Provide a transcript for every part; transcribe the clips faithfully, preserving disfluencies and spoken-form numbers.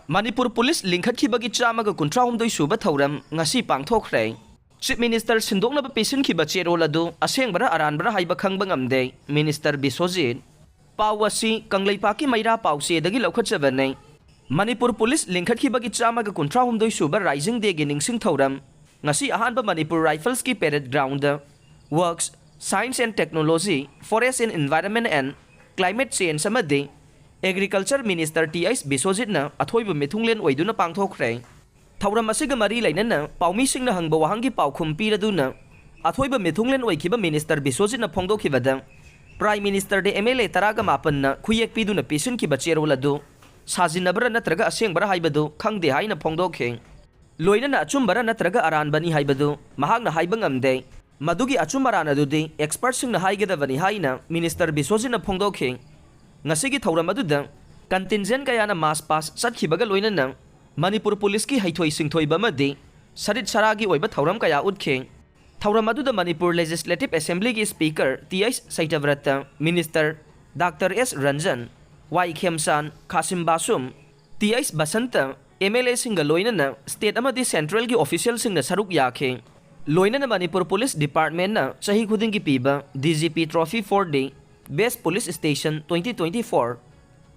Manipur police ꯂꯤꯡꯈꯠꯈꯤꯕꯒꯤ ꯆꯥꯝꯃꯒ ꯀꯨꯟꯊ꯭ꯔꯥ ꯍꯨꯝꯗꯣꯏ ꯁꯨꯕ ꯊꯧꯔꯝ ꯉꯁꯤ ꯄꯥꯡꯊꯣꯛꯈ꯭ꯔꯦ꯫ ꯆꯤꯐ ꯃꯤꯅꯤꯁꯇꯔ ꯁꯤꯟꯗꯣꯛꯅꯕ ꯄꯤꯁꯤꯟꯈꯤꯕ ꯆꯦꯔꯣꯜ ꯑꯗꯨ ꯑꯁꯦꯡꯕꯔꯥ ꯑꯔꯥꯟꯕꯔꯥ ꯍꯥꯏꯕ ꯈꯪꯕ ꯉꯝꯗꯦ, ꯃꯤꯅꯤꯁꯇꯔ ꯕꯤꯁꯣꯖꯤꯠ꯫ ꯄꯥꯎ ꯑꯁꯤ ꯀꯪꯂꯩꯄꯥꯛꯀꯤ ꯃꯩꯔꯥ ꯄꯥꯎꯆꯦꯗꯒꯤ ꯂꯧꯈꯠꯆꯕꯅꯦ꯫ ꯃꯅꯤꯄꯨꯔ ꯄꯨꯂꯤꯁ ꯂꯤꯡꯈꯠꯈꯤꯕꯒꯤ ꯆꯥꯝꯃꯒ ꯀꯨꯟꯊ꯭ꯔꯥ ꯍꯨꯝꯗꯣꯏ ꯁꯨꯕ ꯔꯥꯏꯖꯤꯡ ꯗꯦꯒꯤ ꯅꯤꯡꯁꯤꯡ ꯊꯧꯔꯝ ꯉꯁꯤ ꯑꯍꯥꯟꯕ ꯃꯅꯤꯄꯨꯔ ꯔꯥꯏꯐꯜꯁꯀꯤ parade ground Works, Science and Technology, Forest and Environment and Climate Change ꯑꯃꯗꯤ ꯑꯦꯒ꯭ꯔꯤꯀꯜꯆꯔ ꯃꯤꯅꯤꯁꯇꯔ ꯇꯤ ꯑꯩꯆ ꯕꯤꯁꯣꯖꯤꯠꯅ ꯑꯊꯣꯏꯕ ꯃꯤꯊꯨꯡꯂꯦꯟ ꯑꯣꯏꯗꯨꯅ ꯄꯥꯡꯊꯣꯛꯈ꯭ꯔꯦ꯫ ꯊꯧꯔꯝ ꯑꯁꯤꯒ ꯃꯔꯤ ꯂꯩꯅꯅ ꯄꯥꯎꯃꯤꯁꯤꯡꯅ ꯍꯪꯕ ꯋꯥꯍꯪꯒꯤ ꯄꯥꯎꯈꯨꯝ ꯄꯤꯔꯗꯨꯅ ꯑꯊꯣꯏꯕ ꯃꯤꯊꯨꯡꯂꯦꯟ ꯑꯣꯏꯈꯤꯕ ꯃꯤꯅꯤꯁꯇꯔ ꯕꯤꯁꯣꯖꯤꯠꯅ ꯐꯣꯡꯗꯣꯛꯈꯤꯕꯗ, ꯄ꯭ꯔꯥꯏꯝ ꯃꯤꯅꯤꯁꯇꯔꯗ ꯑꯦꯝ ꯑꯦꯜ ꯑꯦ ꯇꯔꯥꯒ ꯃꯥꯄꯟꯅ ꯈꯨꯌꯦꯛ ꯄꯤꯗꯨꯅ ꯄꯤꯁꯤꯟꯈꯤꯕ ꯆꯦꯔꯣꯜ ꯑꯗꯨ ꯁꯥꯖꯤꯟꯅꯕꯔꯥ ꯅꯠꯇ꯭ꯔꯒ ꯑꯁꯦꯡꯕꯔꯥ ꯍꯥꯏꯕꯗꯨ ꯈꯪꯗꯦ ꯍꯥꯏꯅ ꯐꯣꯡꯗꯣꯛꯈꯤ꯫ ꯂꯣꯏꯅꯅ ꯑꯆꯨꯝꯕꯔꯥ ꯅꯠꯇ꯭ꯔꯒ ꯑꯔꯥꯟꯕꯅꯤ ꯍꯥꯏꯕꯗꯨ ꯃꯍꯥꯛꯅ ꯍꯥꯏꯕ ꯉꯝꯗꯦ꯫ ꯃꯗꯨꯒꯤ ꯑꯆꯨꯝ ꯑꯔꯥꯟ ꯑꯗꯨꯗꯤ ꯑꯦꯛꯁꯄꯔꯠꯁꯤꯡꯅ ꯍꯥꯏꯒꯗꯕꯅꯤ ꯍꯥꯏꯅ ꯃꯤꯅꯤꯁꯇꯔ ꯕꯤꯁꯣꯖꯤꯠꯅ ꯐꯣꯡꯗꯣꯛꯈꯤ꯫ ꯉꯁꯤꯒꯤ ꯊꯧꯔꯝ ꯑꯗꯨꯗ ꯀꯟꯇꯤꯟꯖꯦꯟ ꯀꯌꯥꯅ ꯃꯥꯔꯆ ꯄꯥꯁ ꯆꯠꯈꯤꯕꯒ ꯂꯣꯏꯅꯅ ꯃꯅꯤꯄꯨꯔ ꯄꯨꯂꯤꯁꯀꯤ ꯍꯩꯊꯣꯏ ꯁꯤꯡꯊꯣꯏꯕ ꯑꯃꯗꯤ ꯁꯔꯤꯠ ꯁꯔꯥꯒꯤ ꯑꯣꯏꯕ ꯊꯧꯔꯝ ꯀꯌꯥ ꯎꯠꯈꯤ꯫ ꯊꯧꯔꯝ ꯑꯗꯨꯗ ꯃꯅꯤꯄꯨꯔ ꯂꯦꯖꯤꯁꯂꯦꯇꯤꯚ ꯑꯦꯁꯦꯝꯕ꯭ꯂꯤꯒꯤ speaker T H Satyabrata, minister doctor S Ranjan, Y Khemchand, Khashim Vashum, T H Basanta, M L ꯑꯦꯁꯤꯡꯒ ꯂꯣꯏꯅꯅ ꯁ꯭ꯇꯦꯠ ꯑꯃꯗꯤ ꯁꯦꯟꯇ꯭ꯔꯦꯜꯒꯤ ꯑꯣꯐꯤꯁꯤꯌꯦꯜꯁꯤꯡꯅ ꯁꯔꯨꯛ ꯌꯥꯈꯤ꯫ ꯂꯣꯏꯅꯅ ꯃꯅꯤꯄꯨꯔ ꯄꯨꯂꯤꯁ ꯗꯤꯄꯥꯔꯠꯃꯦꯟꯅ ꯆꯍꯤ ꯈꯨꯗꯤꯡꯒꯤ ꯄꯤꯕ D G P trophy for the Best Police Station twenty twenty-four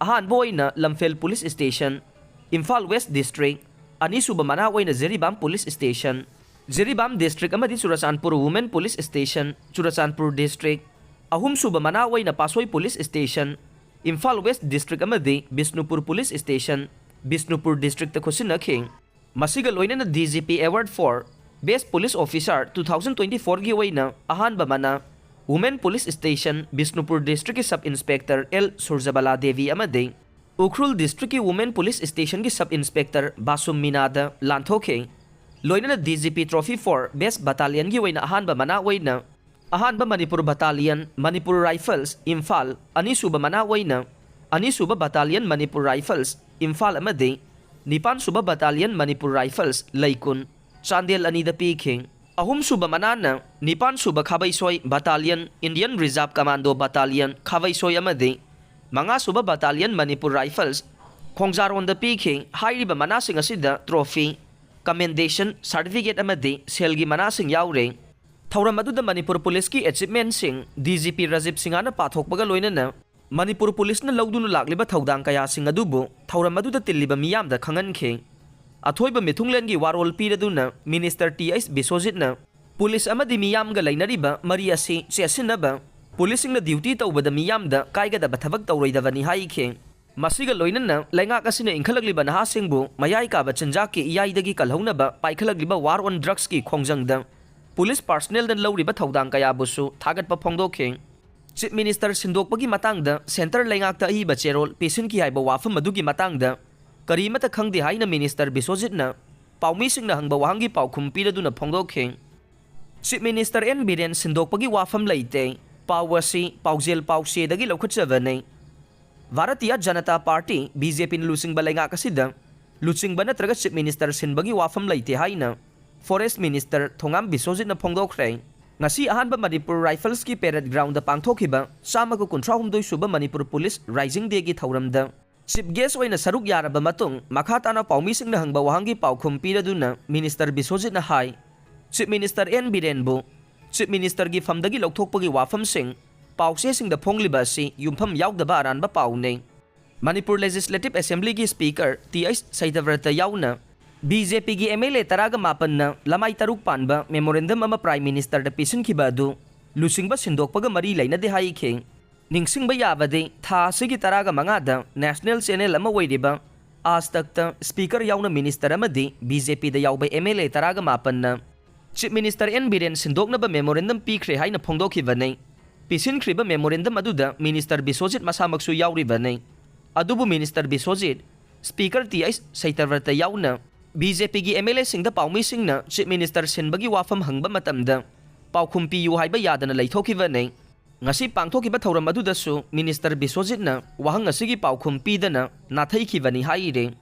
ꯑꯍꯥꯟꯕ ꯑꯣꯏꯅ Lamphel police station, Imphal west district, ꯑꯅꯤꯁꯨꯕ ꯃꯅꯥ ꯑꯣꯏꯅ Jiribam police station, Jiribam district ꯑꯃꯗꯤ Churachandpur women police station, Churachandpur district, ꯑꯍꯨꯝꯁꯨꯕ ꯃꯅꯥ ꯑꯣꯏꯅ Pasoi police station, Imphal west district ꯑꯃꯗꯤ ꯕꯤꯁꯅꯨꯄꯨꯔ ꯄꯨꯂꯤꯁ ꯁ꯭ꯇꯦꯁꯟ, ꯕꯤꯁꯅꯨꯄꯨꯔ ꯗꯤꯁꯇ꯭ꯔꯤꯛꯇ ꯈꯨꯠꯁꯤꯟꯅꯈꯤ꯫ ꯃꯁꯤꯒ ꯂꯣꯏꯅꯅ D G P Award for Best Police Officer two thousand twenty-fourꯒꯤ ꯑꯣꯏꯅ ꯑꯍꯥꯟꯕ ꯃꯅꯥ ꯋꯨꯃꯦꯟ ꯄꯨꯂꯤꯁ ꯁ꯭ꯇꯦꯁꯟ ꯕꯤꯁꯅꯨꯄꯨꯔ ꯗꯤꯁꯇ꯭ꯔꯤꯛꯀꯤ sub inspector L Surjabala Devi ꯑꯃꯗꯤ ꯎꯈ꯭ꯔꯨꯜ ꯗꯤꯁꯇ꯭ꯔꯤꯛꯀꯤ ꯋꯨꯃꯦꯟ ꯄꯨꯂꯤꯁ ꯁ꯭ꯇꯦꯁꯟꯒꯤ ꯁꯕ ꯏꯟꯁꯄꯦꯛꯇꯔ ꯕꯥꯁꯨꯝ ꯃꯤꯅꯥꯗ ꯂꯥꯟꯊꯣꯛꯈꯤ꯫ ꯂꯣꯏꯅꯅ D G P Trophy for Best Battalionꯒꯤ ꯑꯣꯏꯅ ꯑꯍꯥꯟꯕ ꯃꯅꯥ ꯑꯣꯏꯅ ꯑꯍꯥꯟꯕ ꯃꯅꯤꯄꯨꯔ ꯕꯇꯥꯂꯤꯌꯟ, ꯃꯅꯤꯄꯨꯔ ꯔꯥꯏꯐꯜꯁ, ꯏꯝꯐꯥꯜ, ꯑꯅꯤꯁꯨꯕ ꯃꯅꯥ ꯑꯣꯏꯅ ꯑꯅꯤꯁꯨꯕ ꯕꯇꯥꯂꯤꯌꯟ, ꯃꯅꯤꯄꯨꯔ ꯔꯥꯏꯐꯜꯁ, ꯏꯝꯐꯥꯜ ꯑꯃꯗꯤ ꯅꯤꯄꯥꯟꯁꯨꯕ ꯕꯇꯥꯂꯤꯌꯟ, ꯃꯅꯤꯄꯨꯔ ꯔꯥꯏꯐꯜꯁ, ꯂꯩꯀꯨꯟ, ꯆꯥꯟꯗꯦꯜ ꯑꯅꯤꯗ ꯄꯤꯈꯤ꯫ ꯑꯍꯨꯝꯁꯨꯕ ꯃꯅꯥꯅ ꯅꯤꯄꯥꯟꯁꯨꯕ Khabeisoi battalion, Indian reserve commando battalion, Khabeisoi ꯑꯃꯗꯤ ꯃꯉꯥꯁꯨꯕ ꯕꯇꯥꯂꯤꯌꯟ, ꯃꯅꯤꯄꯨꯔ ꯔꯥꯏꯐꯜꯁ, ꯈꯣꯡꯖꯥꯔꯣꯟꯗ ꯄꯤꯈꯤ꯫ ꯍꯥꯏꯔꯤꯕ ꯃꯅꯥꯁꯤꯡ ꯑꯁꯤꯗ trophy, commendation certificate ꯑꯃꯗꯤ ꯁꯦꯜꯒꯤ ꯃꯅꯥꯁꯤꯡ ꯌꯥꯎꯔꯦ꯫ ꯊꯧꯔꯝ ꯑꯗꯨꯗ ꯃꯅꯤꯄꯨꯔ ꯄꯨꯂꯤꯁꯀꯤ achievementꯁꯤꯡ ꯗꯤ ꯖꯤ ꯄꯤ ꯔꯥꯖꯤꯕ ꯁꯤꯡꯍꯅ ꯄꯥꯊꯣꯛꯄꯒ ꯂꯣꯏꯅꯅ ꯃꯅꯤꯄꯨꯔ ꯄꯨꯂꯤꯁꯅ ꯂꯧꯗꯨꯅ ꯂꯥꯛꯂꯤꯕ ꯊꯧꯗꯥꯡ ꯀꯌꯥꯁꯤꯡ ꯑꯗꯨꯕꯨ ꯊꯧꯔꯝ ꯑꯗꯨꯗ ꯇꯤꯜꯂꯤꯕ ꯃꯤꯌꯥꯝꯗ ꯈꯪꯍꯟꯈꯤ꯫ ꯑꯊꯣꯏꯕ ꯃꯤꯊꯨꯡꯂꯦꯟꯒꯤ ꯋꯥꯔꯣꯜ ꯄꯤꯔꯗꯨꯅ ꯃꯤꯅꯤꯁꯇꯔ ꯇꯤ ꯑꯩꯆ ꯕꯤꯁ꯭ꯋꯖꯤꯠꯅ ꯄꯨꯂꯤꯁ ꯑꯃꯗꯤ ꯃꯤꯌꯥꯝꯒ ꯂꯩꯅꯔꯤꯕ ꯃꯔꯤ ꯑꯁꯤ ꯆꯦꯠꯁꯤꯟꯅꯕ, ꯄꯨꯂꯤꯁꯁꯤꯡꯅ duty ꯇꯧꯕꯗ ꯃꯤꯌꯥꯝꯗ ꯀꯥꯏꯒꯗꯕ ꯊꯕꯛ ꯇꯧꯔꯣꯏꯗꯕꯅꯤ ꯍꯥꯏꯈꯤ꯫ ꯃꯁꯤꯒ ꯂꯣꯏꯅꯅ ꯂꯩꯉꯥꯛ ꯑꯁꯤꯅ ꯏꯟꯈꯠꯂꯛꯂꯤꯕ ꯅꯍꯥꯁꯤꯡꯕꯨ ꯃꯌꯥꯏ ꯀꯥꯕ ꯆꯤꯟꯖꯥꯛꯀꯤ ꯏꯌꯥꯏꯗꯒꯤ ꯀꯜꯍꯧꯅꯕ ꯄꯥꯏꯈꯠꯂꯛꯂꯤꯕ war on drugsꯀꯤ ꯈꯣꯡꯖꯪꯗ ꯄꯨꯂꯤꯁ personnelꯗ ꯂꯧꯔꯤꯕ ꯊꯧꯗꯥꯡ ꯀꯌꯥꯕꯨꯁꯨ ꯊꯥꯒꯠꯄ ꯐꯣꯡꯗꯣꯛꯈꯤ꯫ ꯆꯤꯐ ꯃꯤꯅꯤꯁꯇꯔ ꯁꯤꯟꯗꯣꯛꯄꯒꯤ ꯃꯇꯥꯡꯗ ꯁꯦꯟꯇꯔ ꯂꯩꯉꯥꯛꯇ ꯑꯏꯕ ꯆꯦꯔꯣꯜ ꯄꯤꯁꯤꯟꯈꯤ ꯍꯥꯏꯕ ꯋꯥꯐꯝ ꯑꯗꯨꯒꯤ ꯃꯇꯥꯡꯗ ꯀꯔꯤꯃꯠꯇ ꯈꯪꯗꯦ ꯍꯥꯏꯅ ꯃꯤꯅꯤꯁꯇꯔ ꯕꯤꯁ꯭ꯋꯖꯤꯠꯅ ꯄꯥꯎꯃꯤꯁꯤꯡꯅ ꯍꯪꯕ ꯋꯥꯍꯪꯒꯤ ꯄꯥꯎꯈꯨꯝ ꯄꯤꯔꯗꯨꯅ ꯐꯣꯡꯗꯣꯛꯈꯤ꯫ ꯆꯤꯐ ꯃꯤꯅꯤꯁꯇꯔ ꯑꯦꯟ ꯕꯤꯔꯦꯟ ꯁꯤꯟꯗꯣꯛꯄꯒꯤ ꯋꯥꯐꯝ ꯂꯩꯇꯦ꯫ ꯄꯥꯎ ꯑꯁꯤ ꯄꯥꯎꯖꯦꯜ ꯄꯥꯎꯆꯦꯗꯒꯤ ꯂꯧꯈꯠꯆꯕꯅꯤ꯫ Bharatiya Janata party, B J ꯄꯤꯅ ꯂꯨꯆꯤꯡꯕ ꯂꯩꯉꯥꯛ ꯑꯁꯤꯗ ꯂꯨꯆꯤꯡꯕ ꯅꯠꯇ꯭ꯔꯒ ꯆꯤꯐ ꯃꯤꯅꯤꯁꯇꯔ ꯁꯤꯟꯕꯒꯤ ꯋꯥꯐꯝ ꯂꯩꯇꯦ ꯍꯥꯏꯅ ꯐꯣꯔꯦꯁ ꯃꯤꯅꯤꯁꯇꯔ ꯊꯣꯉꯥꯝ ꯕꯤꯁ꯭ꯋꯖꯤꯠꯅ ꯐꯣꯡꯗꯣꯛꯈ꯭ꯔꯦ꯫ ꯉꯁꯤ ꯑꯍꯥꯟꯕ ꯃꯅꯤꯄꯨꯔ ꯔꯥꯏꯐꯜꯁꯀꯤ ꯄꯦꯔꯦꯗ ꯒ꯭ꯔꯥꯎꯟꯗ ꯄꯥꯡꯊꯣꯛꯈꯤꯕ ꯆꯥꯝꯃꯒ ꯀꯨꯟꯊ꯭ꯔꯥ ꯍꯨꯝꯗꯣꯏ ꯁꯨꯕ ꯃꯅꯤꯄꯨꯔ ꯄꯨꯂꯤꯁ ꯔꯥꯏꯖꯤꯡ ꯗꯦꯒꯤ ꯊꯧꯔꯝꯗ ꯆꯤꯐ ꯒꯦꯁ ꯑꯣꯏꯅ ꯁꯔꯨꯛ ꯌꯥꯔꯕ ꯃꯇꯨꯡ, ꯃꯈꯥ ꯇꯥꯅ ꯄꯥꯎꯃꯤꯁꯤꯡꯅ ꯍꯪꯕ ꯋꯥꯍꯪꯒꯤ ꯄꯥꯎꯈꯨꯝ ꯄꯤꯔꯗꯨꯅ ꯃꯤꯅꯤꯁꯇꯔ ꯕꯤꯁ꯭ꯋꯖꯤꯠꯅ ꯍꯥꯏ, ꯆꯤꯐ ꯃꯤꯅꯤꯁꯇꯔ ꯑꯦꯟ ꯕꯤꯔꯦꯟꯕꯨ ꯆꯤꯐ ꯃꯤꯅꯤꯁꯇꯔꯒꯤ ꯐꯝꯗꯒꯤ ꯂꯧꯊꯣꯛꯄꯒꯤ ꯋꯥꯐꯝꯁꯤꯡ ꯄꯥꯎꯆꯦꯁꯤꯡꯗ ꯐꯣꯡꯂꯤꯕ ꯑꯁꯤ ꯌꯨꯝꯐꯝ ꯌꯥꯎꯗꯕ ꯑꯔꯥꯟꯕ ꯄꯥꯎꯅꯤ꯫ ꯃꯅꯤꯄꯨꯔ ꯂꯦꯖꯤꯁꯂꯦꯇꯤꯚ ꯑꯦꯁꯦꯝꯕ꯭ꯂꯤꯒꯤ ꯁ꯭ꯄꯤꯀꯔ ꯇꯤ ꯑꯩꯆ ꯁꯩꯇꯕ꯭ꯔꯇ ꯌꯥꯎꯅ ꯕꯤ ꯖꯦ ꯄꯤꯒꯤ ꯑꯦꯝ ꯑꯦꯜ ꯑꯦ ꯇꯔꯥꯒ ꯃꯥꯄꯟꯅ ꯂꯃꯥꯏ ꯇꯔꯨꯛ ꯄꯥꯟꯕ ꯃꯦꯃꯣꯔꯦꯟꯗꯝ ꯑꯃ ꯄ꯭ꯔꯥꯏꯝ ꯃꯤꯅꯤꯁꯇꯔꯗ ꯄꯤꯁꯤꯟꯈꯤꯕ ꯑꯗꯨ ꯂꯨꯆꯤꯡꯕ ꯁꯤꯟꯗꯣꯛꯄꯒ ꯃꯔꯤ ꯂꯩꯅꯗꯦ ꯍꯥꯏꯈꯤ꯫ ꯅꯤꯡꯁꯤꯡꯕ ꯌꯥꯕꯗꯤ, ꯊꯥ ꯑꯁꯤꯒꯤ ꯇꯔꯥꯒ ꯃꯉꯥꯗ ꯅꯦꯁꯅꯦꯜ ꯆꯦꯅꯦꯜ ꯑꯃ ꯑꯣꯏꯔꯤꯕ ꯑꯥꯖ ꯇꯛꯇ ꯁ꯭ꯄꯤꯀꯔ ꯌꯥꯎꯅ ꯃꯤꯅꯤꯁꯇꯔ ꯑꯃꯗꯤ ꯕꯤ ꯖꯦ ꯄꯤꯗ ꯌꯥꯎꯕ ꯑꯦꯝ ꯑꯦꯜ ꯑꯦ ꯇꯔꯥꯒ ꯃꯥꯄꯟꯅ ꯆꯤꯐ ꯃꯤꯅꯤꯁꯇꯔ ꯑꯦꯟ ꯕꯤꯔꯦꯟ ꯁꯤꯟꯗꯣꯛꯅꯕ ꯃꯦꯃꯣꯔꯦꯟꯗꯝ ꯄꯤꯈ꯭ꯔꯦ ꯍꯥꯏꯅ ꯐꯣꯡꯗꯣꯛꯈꯤꯕꯅꯤ꯫ ꯄꯤꯁꯤꯟꯈ꯭ꯔꯤꯕ ꯃꯦꯃꯣꯔꯦꯟꯗꯝ ꯑꯗꯨꯗ ꯃꯤꯅꯤꯁꯇꯔ ꯕꯤꯁ꯭ꯋꯖꯤꯠ ꯃꯁꯥꯃꯛꯁꯨ ꯌꯥꯎꯔꯤꯕꯅꯤ꯫ ꯑꯗꯨꯕꯨ minister Biswajit, speaker T H Satyabrata ꯌꯥꯎꯅ ꯕꯤ ꯖꯦ ꯄꯤꯒꯤ ꯑꯦꯝ ꯑꯦꯜ ꯑꯦꯁꯤꯡꯗ ꯄꯥꯎꯃꯤꯁꯤꯡꯅ ꯆꯤꯐ ꯃꯤꯅꯤꯁꯇꯔ ꯁꯤꯟꯕꯒꯤ ꯋꯥꯐꯝ ꯍꯪꯕ ꯃꯇꯝꯗ ꯄꯥꯎꯈꯨꯝ ꯄꯤꯌꯨ ꯍꯥꯏꯕ ꯌꯥꯗꯅ ꯂꯩꯊꯣꯛꯈꯤꯕꯅꯤ꯫ ꯉꯁꯤ ꯄꯥꯡꯊꯣꯛꯈꯤꯕ ꯊꯧꯔꯝ ꯑꯗꯨꯗꯁꯨ ꯃꯤꯅꯤꯁꯇꯔ ꯕꯤꯁ꯭ꯋꯖꯤꯠꯅ ꯋꯥꯍꯪ ꯑꯁꯤꯒꯤ ꯄꯥꯎꯈꯨꯝ ꯄꯤꯗꯅ ꯅꯥꯊꯩꯈꯤꯕꯅꯤ ꯍꯥꯏꯔꯤ꯫